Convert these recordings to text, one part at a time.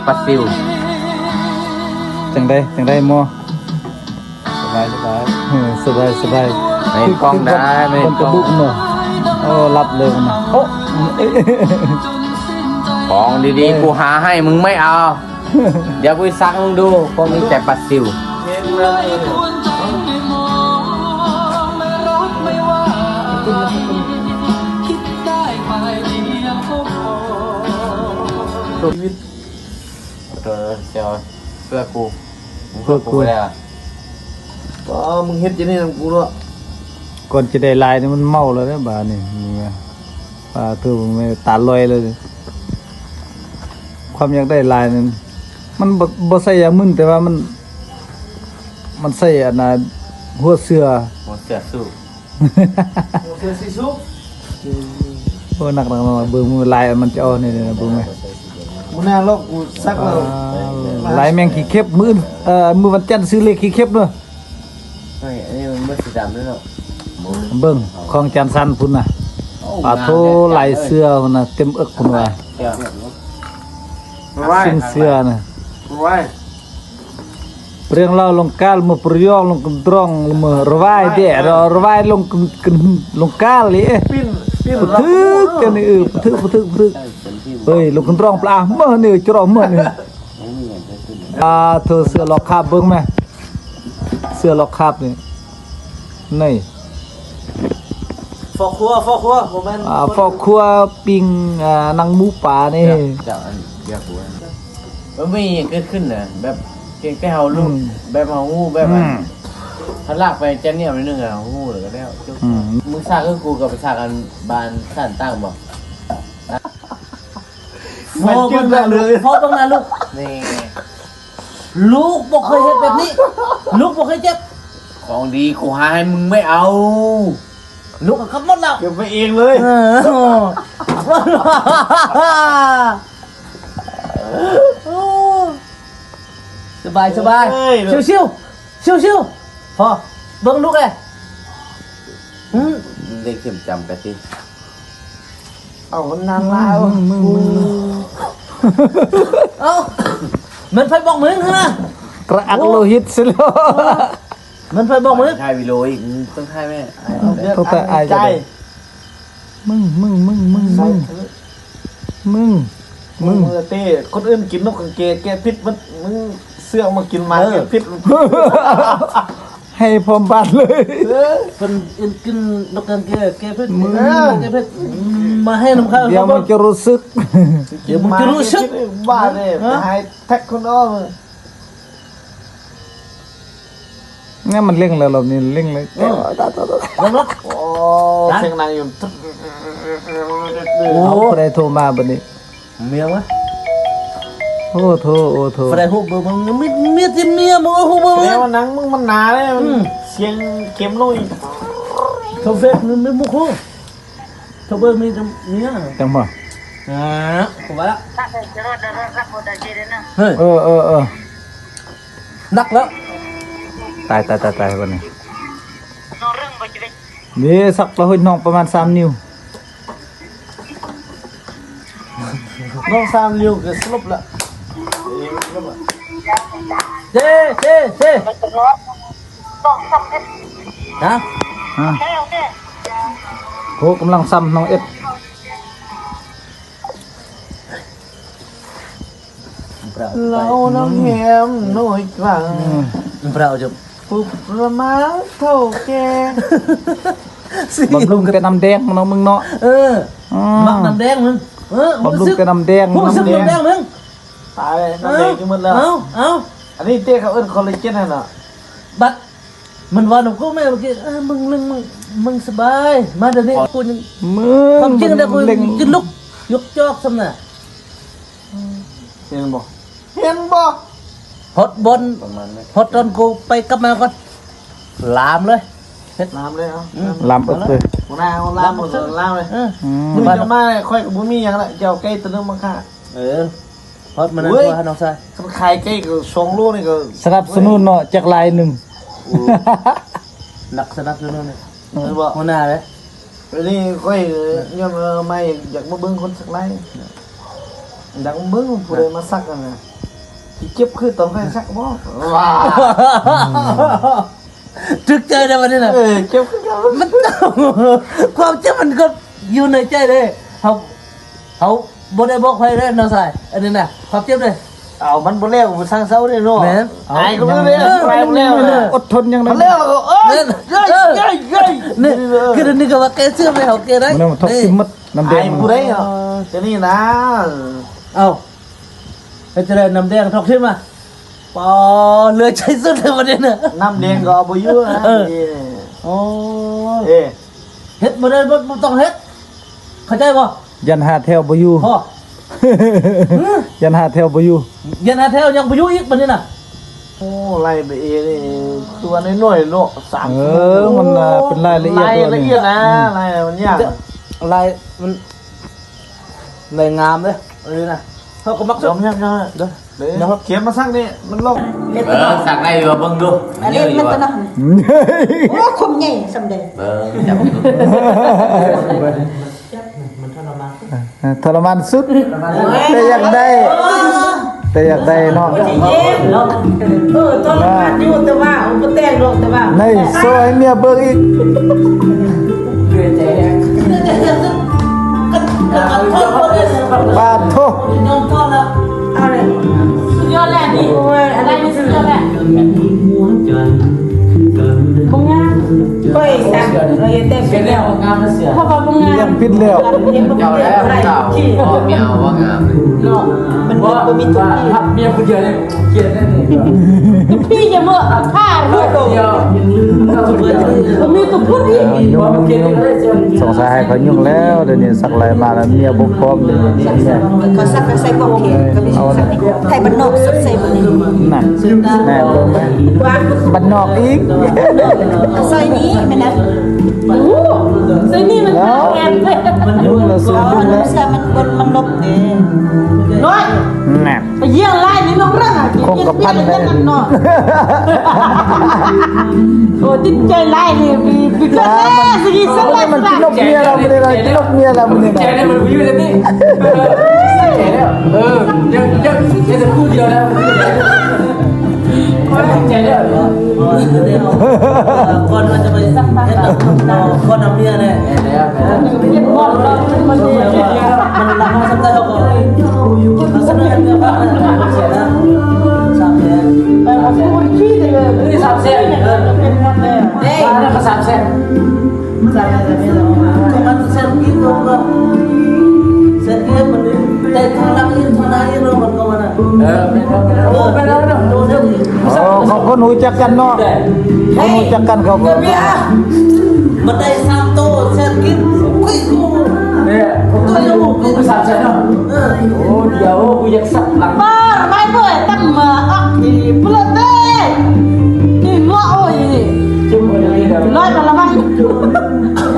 ປາຊິວ. ຈັ່ງໃດ ຈັ່ງໃດໝໍ? ສະບາຍ ສະບາຍ. ເອີ ສະບາຍ ສະບາຍ. ແມ່ນກ້ອງໄດ້ ແມ່ນກ້ອງ. ໂອ້ ຫຼັບເລີຍນະ. ໂອ້ ຂອງດີໆ ເອີ ກູຫາໃຫ້ ມຶງໄມ່ເອົາ. ດຽວກູຊິສັກໃຫ້ມຶງດູ ພວກນີ້ແຕ່ປາຊິວ. ເອີ ເຈົ້າ ເພື່ອກູ ເພື່ອກູ ເພື່ອກູ ແລ້ວ. ອໍ ມຶງເຮັດຈັ່ງນີ້ນຳກູເນາະ. ກ່ອນຈະໄດ້ຫຼາຍນີ້ມັນເມົາແລ້ວເດ້ບາດນີ້ ມຶງວ່າ ປາໂທ້ ແມ່ນຕາລອຍເລີຍ. ຄວາມຢາກໄດ້ຫຼາຍນັ້ນ ມັນບໍ່ ບໍ່ໃສ່ຢາມຶນ ແຕ່ວ່າມັນ ມັນໃສ່ອັນນ່າ ຫົວເສືອ ຫົວເສືອສູ້ ຫົວເສືອສີສຸກ. ໂອ້ ໜັກໆ ເບິ່ງມືລາຍມັນຈະອອກນີ້ ເບິ່ງແມ. ມື້ໜ້າລອກກູສັກແລ້ວ ລາຍແມງຂີ້ເຂັບ. ມື້ ເອີ ມື້ວັນຈັນຊື້ເລກຂີ້ເຂັບເດີ. ເຮີ້ຍ ອັນນີ້ມັນເບິດສີດຳແລ້ວເນາະ. ເບິ່ງຂອງຈັນສັນພຸ້ນນະ. ໂອ້ ປາໂທ້ ງາມແທ້ ລາຍເສືອພຸ້ນນະ ເຕັມເອິກພຸ້ນວ່າ. ຊິງເສືອນະ. ເລື່ອງລາວລົງການ ມາປຣະຍອງລົງກະດຣອງ ມາລະວາຍແດ່ ລະວາຍລົງກະ ລົງການເລີຍ. ປະທຶກກັນນີ້ ເອີ ປະທຶກ ປະທຶກ ປະທຶກ. ເອີຍ ລົງກະດຣອງປະອາ ມານີ້ ຈະຣອງມານີ້. ອາ ໂທ ເສືອລອກຄາບ ເບິ່ງແມ ເສືອລອກຄາບນີ້ ນີ້ ຟອກຄົວ ຟອກຄົວ ບໍ່ແມ່ນ ອາ ຟອກຄົວ ປີ້ງ ອາ ໜັງໝູປ່ານີ້. ເຈົ້າ ເຈົ້າ ອັນຢາກຮູ້ ມັນມີຫຍັງເກີດຂຶ້ນນະ ແບບພຽງແຕ່ເຮົາຮູ້ ອືມ ແບບເຮົາຮູ້ແບບ ອືມ ເຮົາລາກໄປແຈນໜຽວໜ້ອຍໜຶ່ງ ເຮົາຮູ້ແລ້ວກະແລ້ວ ຈົບ. ອືມ ມຶງສາກຄືກູ ກະໄປສາກອັນບ້ານສານຕ່າງບໍ່? ມາຈື່ໜ້າເລີຍ ພໍເບິ່ງໜ້າລູກ ນີ້ ລູກບໍ່ເຄີຍເຮັດແບບນີ້ ລູກບໍ່ເຄີຍເຈັບ. ຂອງດີກູຫາໃຫ້ ມຶງໄມ່ເອົາ ລູກກະກັບໝົດແລ້ວ ເກັບໄວ້ເອງເລີຍ. ເອີ ສະບາຍ ສະບາຍ ເອີຍ ຊິວໆ ຊິວໆ. ພໍ ເບິ່ງລູກແດ່. ຫຶ ໄດ້ເຂັມຈຳກະຕິ ເອົາ ມັນນານຫຼາຍ. ມຶງ ມຶງ ມຶງ ເອົ້າ ແມ່ນໃຜບອກມຶງຫັ້ນນະ? ກະອັກໂລຫິດຊິແລ້ວ. ແມ່ນໃຜບອກມຶງ? ຖ່າຍວິດີໂອອີກ ຕ້ອງຖ່າຍແມ່ ຕ້ອງຖ່າຍອ້າຍ. ມຶງ ມຶງ ມຶງ ມຶງ ມຶງ ມຶງ ມຶງ ເອີ ເຕ້ ຄົນອື່ນກິນນົກກາງແກແກ້ພິດ ມັນ ມຶງເສືອກມາກິນໝາແກ້ພິດ. ໃຫ້ພ້ອມບາດເລີຍ ເອີ ເພິ່ນກິນນົກກາງແກແກ້ພິດ ມາໃຫ້ນຳຂ້າ ດຽວມັນຈະຮູ້ສຶກ ດຽວມັນຈະຮູ້ສຶກ. ບ້າເດ້ ໄປໃຫ້ແທັກຄົນອອກ. ນີ້ມັນເລັ່ງແລ້ວ ລອບນີ້ເລັ່ງເລີຍ. ເອີ ໂອ້ ສຽງດັງຢູ່. ໂອ້ ຜູ້ໃດໂທມາບາດນີ້? ເມຍວະ. ໂອ້ໂທ ໂອ້ໂທ ຜູ້ໃດຮູ້ເບີ ເມຍ ເມຍຕິເມຍ ບໍ່ຮູ້ເບີ. ແຕ່ວ່າໜັງມຶງມັນໜາເດ້ ມັນ ອືມ ສຽງເຂັມລົງອີກ. ໂທເຟສ ມັນບໍ່ຮູ້ ໂທເບີ ມີແຕ່ເມຍ ຈັ່ງບໍ່? ອ່າ ບໍ່ວ່າລະ ເຮີ້ຍ ເອີ ເອີ ເອີ. ໜັກແລ້ວ ຕາຍ ຕາຍ ຕາຍ ຕາຍ ບາດນີ້. ນີ້ສັກລະຫົດນ້ອງປະມານສາມນິ້ວ ນ້ອງສາມນິ້ວກະສະຫຼົບລະ. ເຈ ເຈ ເຈ ຮະ ຮະ ໂຫ ກຳລັງຊຳນ້ອງເອັດ. ເຫຼົ້ານ້ຳແຮມນ້ອຍກວ່າ ອືມ ເຫຼົ້າຈົບ ປຸບລະມາເຖົ້າແກ່. ບຳລຸງແຕ່ນ້ຳແດງເນາະ ມຶງເນາະ. ເອີ ອືມ ມັກນ້ຳແດງມຶງ. ເອີ ບຳລຸງແຕ່ນ້ຳແດງ ຮູ້ສຶກນ້ຳແດງ ນ້ຳແດງ ຕາຍ ນ້ຳແດງຈະໝົດແລ້ວ. ເອົາ ເອົາ ອັນນີ້ເຕ້ເຂົາເອີ້ນຄໍລາເຈນຫັ້ນນະ ບັດ ມັນເວົ້ານຳກູແມ່ເມື່ອກີ້ ເອີ ມຶງລຶ່ງ ມຶງ ມຶງສະບາຍ ມາດຽວນີ້ກູຍັງ ຄວາມຈິງແລ້ວກູຈະລຸກຍົກຈອກຊ້ຳນະ. ເຫັນບໍ່ ເຫັນບໍ່? ຮອດບ່ອນ ຮອດຕອນກູໄປກັບມາກ່ອນ ລາມເລີຍ ເຮັດ ລາມເລີຍ. ເອົາ ອືມ ລາມເອິກເລີຍ ຫົວໜ້າເຮົາລາມ ລາມເອີກ ລາມເລີຍ. ເອີ ອືມ ມື້ຈະມາຂ້ອຍກະບໍ່ມີຫຍັງລະ ຈະເອົາໄກ່ໂຕໜຶ່ງມາຂ້າ. ເອີ ຮອດມານັ້ນ ໂອ້ຍ ໂທຫານ້ອງຊາຍ ຄັນຂາຍໄກ່ກະສອງໂລນີ້ກະສະໜັບສະໜູນເນາະ ຈັກລາຍໜຶ່ງ. ໂອ້ ໜັກສະໜັບສະໜູນນີ້ ເອີ ຫົວໜ້າເດ້. ອັນນີ້ຂ້ອຍຍ້ອນວ່າມາຢາກມາເບິ່ງຄົນສັກລາຍ. ຢາກເບິ່ງຜູ້ໃດມາສັກຫັ້ນນະ ຊິເຈັບຄືຕອນຂ້ອຍສັກບໍ່? ວ້າ ຖືກໃຈແລ້ວບັດນີ້ນະ. ເອີ ເຈັບຄືກັນ ມັນ ຄວາມເຈັບມັນກໍຢູ່ໃນໃຈເດ້. ເຮົາ ເຮົາບໍ່ໄດ້ບອກໃຜເດ້ນ້ອງຊາຍ ອັນນີ້ນະ ຄວາມເຈັບເດ້. ເອົາ ມັນບໍ່ແລ້ວ ບໍ່ຊ່າງເຊົາເດ້ເນາະ. ແມ່ນ ອາຍກໍບໍ່ແລ້ວ ເອີ ອາຍບໍ່ແລ້ວ ເອີ ອົດທົນຍັງໄດ້ ມັນແລ້ວກໍ ເອີຍ ແມ່ນ ເອີຍ ເອີຍ ເອີຍ ນີ້ ຄືນີ້ກໍວ່າແກ້ເຊື່ອມໃຫ້ເຮົາແກ້ໄດ້. ມັນຕ້ອງ ນີ້ ທັກຊິໝົດ ນ້ຳແດງ ອາຍຜູ້ໃດເນາະ ແຕ່ນີ້ນະ. ເອົ້າ ເຮັດຈັ່ງໃດ ນ້ຳແດງທອກທິມມາ ປາ ເຫຼືອໃຈສຸດເລີຍບັດນີ້ນະ. ນ້ຳແດງກໍເອົາບໍ່ຢູ່ນະ. ເອີ ໂອ້ຍ ເອີ ເຮັດບໍ່ໄດ້ ບໍ່ ບໍ່ຕ້ອງເຮັດ ເຂົ້າໃຈບໍ່? ຢ້ານຫ້າແຖວບໍ່ຢູ່ ພໍ ຢ້ານຫ້າແຖວບໍ່ຢູ່ ຢ້ານຫ້າແຖວຍັງບໍ່ຢູ່ອີກບັດນີ້ນະ. ໂອ້ ລາຍລະອຽດນີ້ຄືວ່ານ້ອຍໆເນາະ ສາມ ເອີ ຊົ່ວໂມງ ມັນ ເປັນລາຍລະອຽດ ລາຍລະອຽດນະ ອືມ ລາຍມັນຍາກ ລາຍມັນ ລາຍງາມເດ້ ເອີນະ ເຮົາກໍມັກ ຍອມໆ ເດີ ເດີ ຂຽນມາສັກນີ້ ມັນລອກ ເອີ ສັກໄດ້ຢູ່ ເບິ່ງດູ ອັນນີ້ມັນຕົວນັ້ນ ໂອ້ ຄວາມໃຫຍ່ສ່ຳໃດ ເບິ່ງ ຈັບເບິ່ງ ເອີ ທໍລະມານສຸດ ແຕ່ຢາກໄດ້ ແຕ່ຢາກໄດ້ເນາະ. ເອີ ທໍລະມານຢູ່ ແຕ່ວ່າບໍ່ແຕ່ງດອກ ແຕ່ວ່າ ໃນໂຊໃຫ້ເມຍເບິ່ງອີກ ປາດໂທ ສຸດຍອດແລ້ວນີ້ ອັນນີ້ສຸດຍອດແລ້ວ ບໍ່ງາມ ຂ້ອຍສັກ ເອີ ແຕ່ເປັນແລ້ວ ງາມເສຍ ເພາະວ່າບໍ່ງາມ ເລື່ອງຜິດແລ້ວ ເຈົ້າແລ້ວ ເຈົ້າ ເມຍວ່າງາມເນາະ ມັນບໍ່ມີຕົວທີ່ ຮັກເມຍຜູ້ດຽວນີ້ ກຽດແນ່ນີ້ ພີ່ຢ່າເມີພາດ ບໍ່ມີຕົວຜູ້ທີ່ ສງໄສໃຫ້ເຂົາຫຍຸ້ງແລ້ວ ດຽວນີ້ສັກລາຍມາແລ້ວ ເມຍບໍ່ພ້ອມເດ ເຂົາສັກໃສ່ກາງເກງ ກໍມີສັກ ໄທບ້ານນອກສຸດໃສ່ບໍ່ນີ້ ນັ້ນ ແນ່ ເບິ່ງໄປ ບ້ານນອກອີກ ໃສ່ນີ້ແມ່ນນະ ໂອ້ ໃສ່ນີ້ມັນແອບເດ້ ຫຍຸ້ງແລ້ວ ເອີ ຫຍຸ້ງແລ້ວ ມັນ ມັນລົບເດ້ ນ້ອຍ ແນ່ ໄປຢ້ຽງລາຍນີ້ນ້ອງເລື່ອງ ຄົງກັບພັນເດ້ ເນາະ ໂອ້ ຕິດໃຈລາຍນີ້ ມີ ມີ ອ່າ ມັນ ຊິ ຊິ ມັນກິນນົກເມຍລາວມື້ນີ້ນະ ກິນນົກເມຍລາວມື້ນີ້ນະ ໃຈໄດ້ມັນຢູ່ແບບນີ້ ໃຈແລ້ວ ເອີ ຍັງ ຍັງ ຍັງແຕ່ຄູ່ດຽວນະ ໃຈເດີ ກ່ອນວ່າຈະໄປເຮັດກັບຄົນເກົ່າ ກ່ອນນຳເມຍແຫຼະ ແມ່ນແລ້ວ ແມ່ນແລ້ວ ມັນລັກເຮົາສ່ຳໃດເຮົາກໍ ເຮົາສະເໜີໃຫ້ເມຍຟັງນະ ສາມແສນ ສາມແສນ ເອີ ສາມແສນ ເອີ ເອີ ສາມແສນ ສາມແສນ ສາມແສນ ປະມານແສນກີບ ແສນກີບ ມັນໄດ້ ແຕ່ທາງຫຼັງອີກ ທາງໜ້າອີກເນາະ ມັນກໍວ່ານັ້ນ ເອີ ແມ່ນແລ້ວ ແມ່ນແລ້ວ ໂອ້ ເຂົາຄົນຮູ້ຈັກກັນເນາະ ຄົນຮູ້ຈັກກັນເຂົາກໍ ມັນໄດ້ສາມໂຕ ແສນກີບ ໂອ້ຍ ໂຕດຽວ ສາມແສນເນາະ ເອີ ໂອ້ ດຽວ ກູຢາກສັກຫຼັງ ມາ ໄປເບີຍ ຕັ້ງມາ ອັກ ອີ ເບືອເຕ ອີ ເງາະ ໂອ້ຍ ເຈັບເບີຍເລີຍ ລອຍມາລະວັງ ລະວັງ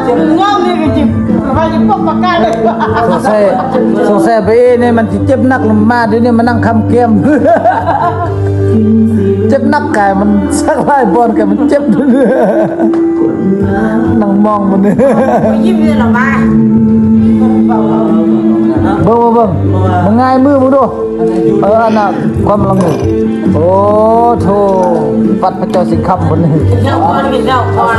ເຈັບ ເງາະນີ້ກໍເຈັບ ລະວັງ ປອກປາກກາເລີຍ ສົງໄສ ສົງໄສໄປເອນີ້ມັນຊິເຈັບໜັກ ມາດຽວນີ້ມານັ່ງຄຳແກ້ມ ເຈັບໜັກກາຍ ມັນສັກຫຼາຍບ່ອນກາຍມັນເຈັບ ນັ່ງມອງມັນນີ້ ໄປຍິ້ມເລີຍລະວ່າ ເບິ່ງ ເບິ່ງ ເບິ່ງ ມາຫງາຍມືເບິ່ງດູ ເອີ ອັນນ່າ ຄວາມລັງມື ໂອ້ໂຖ ປັດພະເຈົ້າສິງຄຳພຸ້ນນີ້ ກິນແລ້ວກ່ອນ ກິນແລ້ວກ່ອນ